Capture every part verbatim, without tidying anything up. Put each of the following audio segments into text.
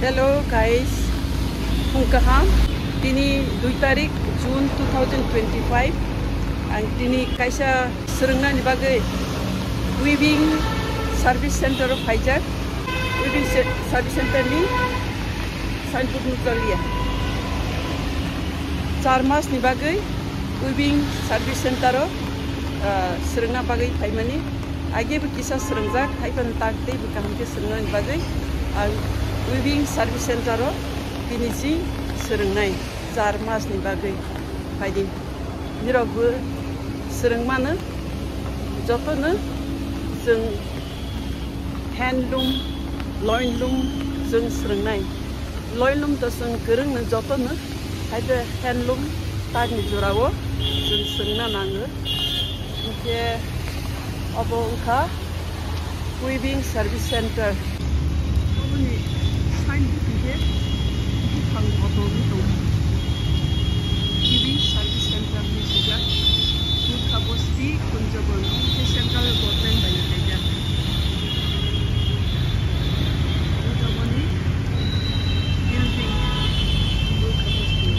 Hello guys, phung kaham. Tini dui tarik June two thousand twenty-five. Ang tini kaisa swrwngnani bagwi Weaving Service Center o phaijak. Weaving Se-, Service Center ni signboard nukjakliya. Char mas ni bagwi Weaving Service Center o, ah, swrwngna bagwi phaimani. Age bo kisa swrwngjak, hai phano tak tei bo kaham khe swrwngnani bagwi ang Weaving Service Center o bini si swrwngnai char mas ni bagwi phaidi. Nirok bo swrwng mano, jotono chwng handloom, loinloom chwng swrwngnai. Loinloom to chwng kwrwngno jotono, hai khe handloom tagni jorao chwng swrwngna nango. Hinkhe obo wngkha Weaving Service Center. Oboni sign hinkhe buphang kotorni tongo. Weaving Service Center hinwi swijak. Nukha bosti Kunjabon, hinkhe central government bai khaijak. Kunjaboni building, nukha bosti.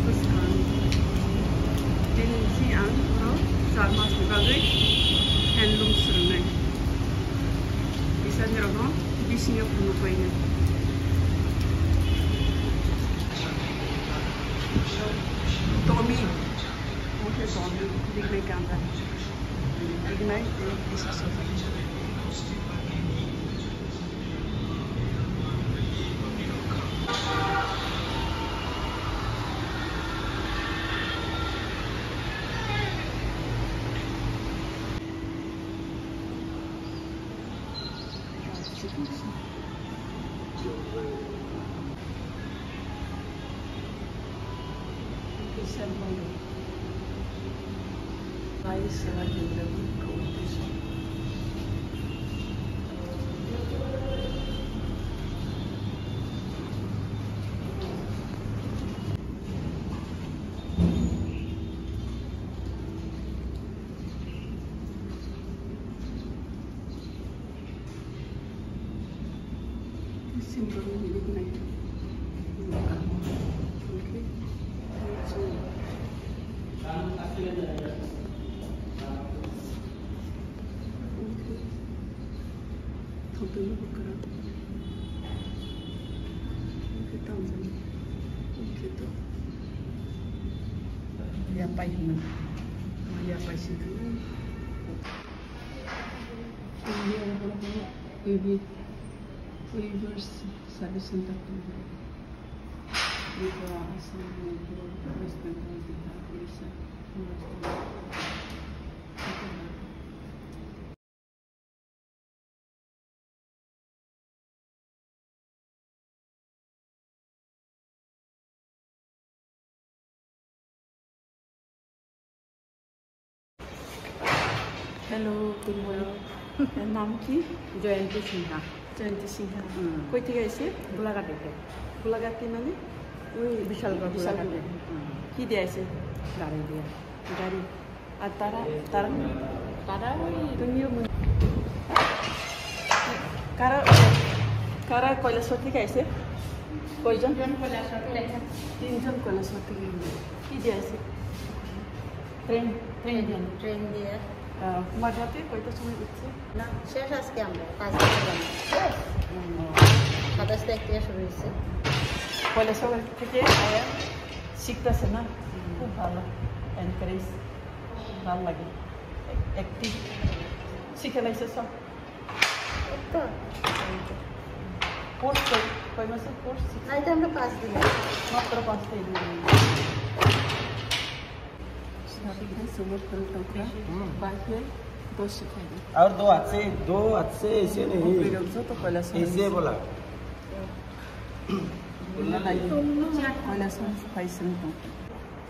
Bwskang. Bini si ang oro char mas ni bagwi handloom swrwngnai. Kisa nirokno bisingo phunukbainai. Domi. Omo khe domi, dignai ganda. Dignai tei kisa sopai. Simple, really nice. Okay. So, okay. Thokdwino bwkrang. Okay, tamjani. Okay, to. Yapai hwnwi. Yapai si hwnwi. Weaving, weaving, weavers service center. Ito Assam, Manipur, West Bengal, Bihar, Odisha, Maharashtra. Hello, good morning. এর নাম কি? জয়ন্তী সিনহা। জয়ন্তী সিনহা। হুম। কই থেকে আইছে? গোলাঘাট থেকে। গোলাঘাট থেকে মানে? ওই বিশালগড়, বিশালগড়। গোলাঘাট। হুম। কি দিয়ে আইছে? গাড়ি দিয়ে। গাড়ি। আর তারা, তারা? তারা ওই তুমিও মনে-, কারা, কারা কৈলাসহর থেকে আইছে? কয়জন? তিনজন কৈলাসহর থেকে। তিনজন কৈলাসহর থেকে। কি দিয়ে আইছে? ট্রেন, ট্রেন দিয়ে। ট্রেন দিয়ে। আহ, কুমারঘাটে কয়টার সময় উঠছে? না, শেষ আজকে আমরা, পাঁচ দিন ছিলাম। হুম। সাতাশ তারিখ থেকে শুরু হয়েছে। কৈলাসহর থেকে আয়া শিখতেছে না? হুম। খুব ভালো, এনকারেজ, ভালো লাগে, অ্যাক্টিভ। শিখে লাইছে সব? এই তো। কোর্স কয়, কয় মাসের কোর্স? না, এটা আমরা পাঁচ দিন। মাত্র পাঁচ দিন। और दो हाथ से, दो हाथ से ऐसे नहीं। ऐसे बोला।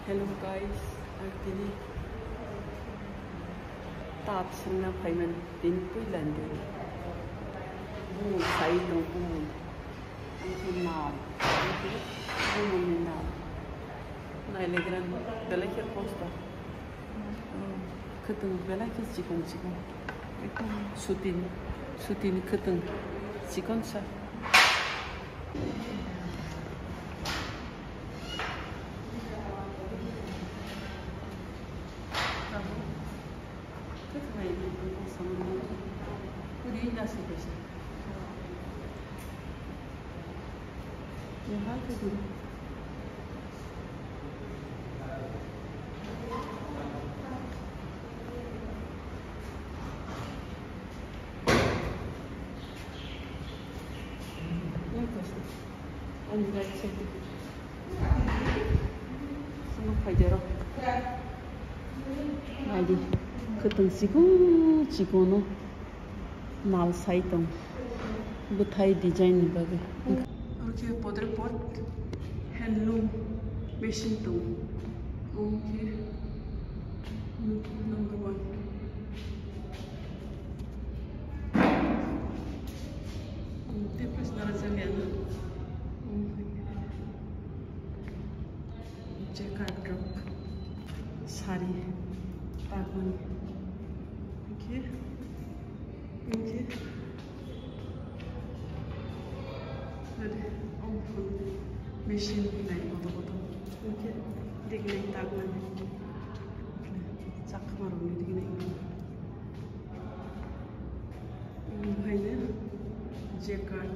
Hello guys, ang tini tat swngna phaimani tini puila ni. Bumung sai tong bumung. Ang khe nal, ang khe bumungni nal. Nailegrani belai khe kosto. Hmm. Khwtwng belai khe chikon chikon. Ekdom sutin, sutin khwtwng chikon sa. Ani right side. Sono phaijaro. Naidi, khwtwng chikon chikono. Mal sai tong. Bwthai design ni bagwi. Omo khe podre pod handloom machine tong. Omo khe number one. Tei price dara jani ano. Jacket rok, sari, tagmani. Oke, oke. Ade, omo phone machine nai koto koto. Oke, dignai tagmani. Chakma rokni dignai. Omo haino jacket.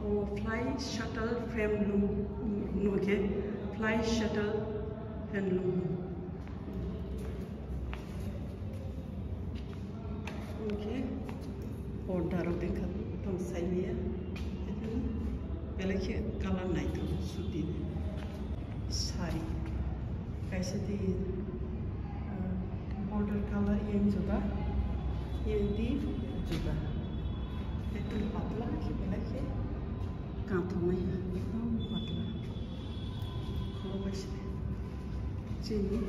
O fly shuttle frame loom, no khe fly shuttle handloom. Oke. Order o tengkha tong saimaya. Belai khe color naithok suti. Sari. Kaisa di, ah, border color yang juda, yang di juda. Ekdom patla khe belai khe kathoknai, ekdom patla. Khoro bai se chini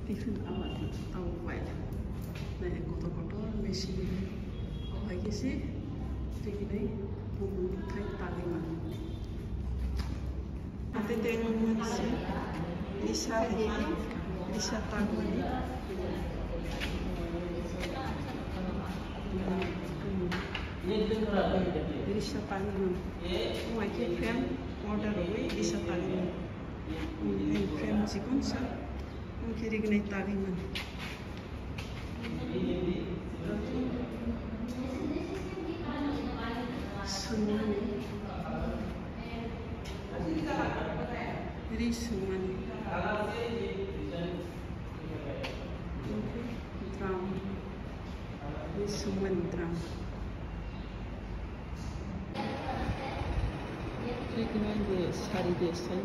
tiffin ala di tabo bai. Nai kotor kotor machine. O hai khe se twi nai bumung thai tagwi mano. Ate tengmani se, risa, risa tangmani. Risa tangmani. Omo hai khe frame order rwwi risa tangmani. Frame chikon sa, omo khe rignai tagwi mano. Swngnani. Ri swngnani. Drum. Ri swngnani drum. Twi kwnwi de sari de sai.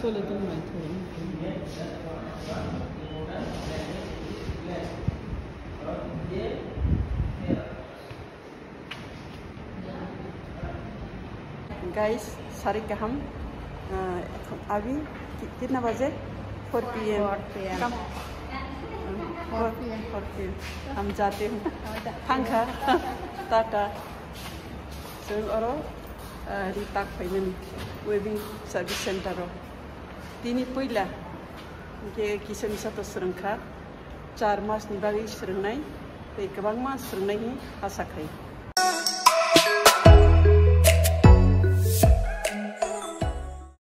Solo tong mai thung. Guys, sari kaham. Ah, abhi ki-, kitna baje? Four P M. Four P M. Kam? Four P M. Four P M. Hum jate hain. Thangkha. Tata. Chwng oro, ah, ri tak phaimani weaving service center o. Tini puila hwnkhe kisa misa to swrwngkha, char mas ni bagwi swrwngnai tei kwbangma swrwngnai hwnwi asa khai.